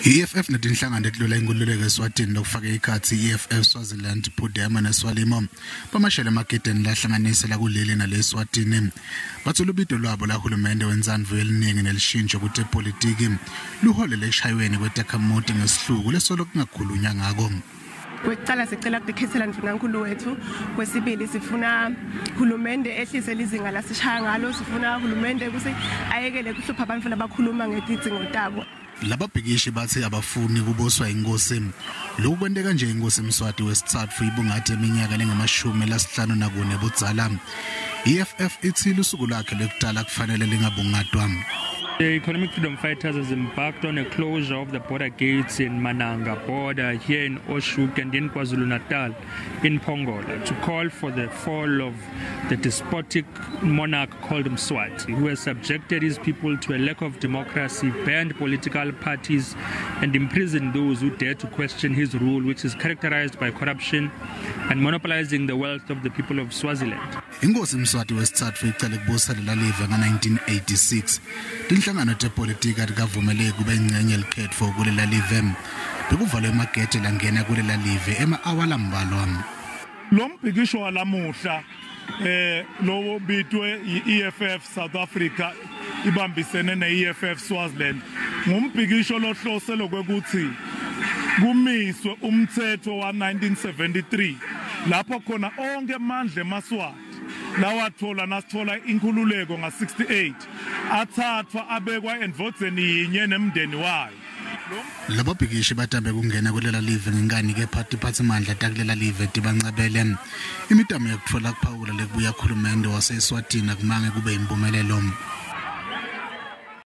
I-EFF netinhlangano letilwela inkululeko eSwatini, lokufake ikhatsi i-EFF Swaziland, Pudema neSwalimo, bamashele emagedeni lahlanganisela kuleli naleSwatini. Batsi lubito lwabo lahulumende wentsandvo yeliningi nelishintsho kutepolitiki luholele ekushayweni kwetakhamuti ngesihluku lesolo kungakhulunywa ngako. Kwekucala, sicela kutikhetsela ndvunankhulu wetfu. Kwesibili, sifuna hulumende ehlise lizinga lasishaya ngalo. Sifuna hulumende kutsi ayekele kuhlupha bantfu labakhuluma ngetidzingo tabo. Lababhikishi batsi abafuni kubuswa inkosi. Lokhu kwenteka nje inkosi Mswati wesitsatfu ibungate iminyaka lengama-54 budzala. EFF itsi lusuku lwakhe lwekudala kufanele lingabungatwa. The Economic Freedom Fighters has embarked on a closure of the border gates in Mananga border here in Oshoek and in KwaZulu-Natal in Pongola to call for the fall of the despotic monarch called Mswati, who has subjected his people to a lack of democracy, banned political parties, and imprisoned those who dare to question his rule, which is characterized by corruption and monopolizing the wealth of the people of Swaziland. Inkosi Mswati wesitsatfu icale kubusa lela live nga-1986. Tinhlangano tepolitiki atikavumeleki kube ingcenye likhetfo kulela live. Bekuvalwe emagede langena kulela live ema-awa lambalwa. Lo mbhikisho walamuhla lowo bitwe i-EFF South Africa ibambisene ne-EFF Swaziland ngumbhikisho lohlose lokwekuthi kumiswe umthetho wa-1973 lapho khona onke amandla emaSwati lawathola nasithola inkhululeko nga-68 athathwa abekwa endvodzeni yinye nemndeni wayo. Lababhikishi batambe kungena kulela live ngenkani, kepha tiphatsimandla takulela live tibancabele. Imitamo yekutfola kuphawula lekubuya khulumende waseSwatini akumange kube impumelelo.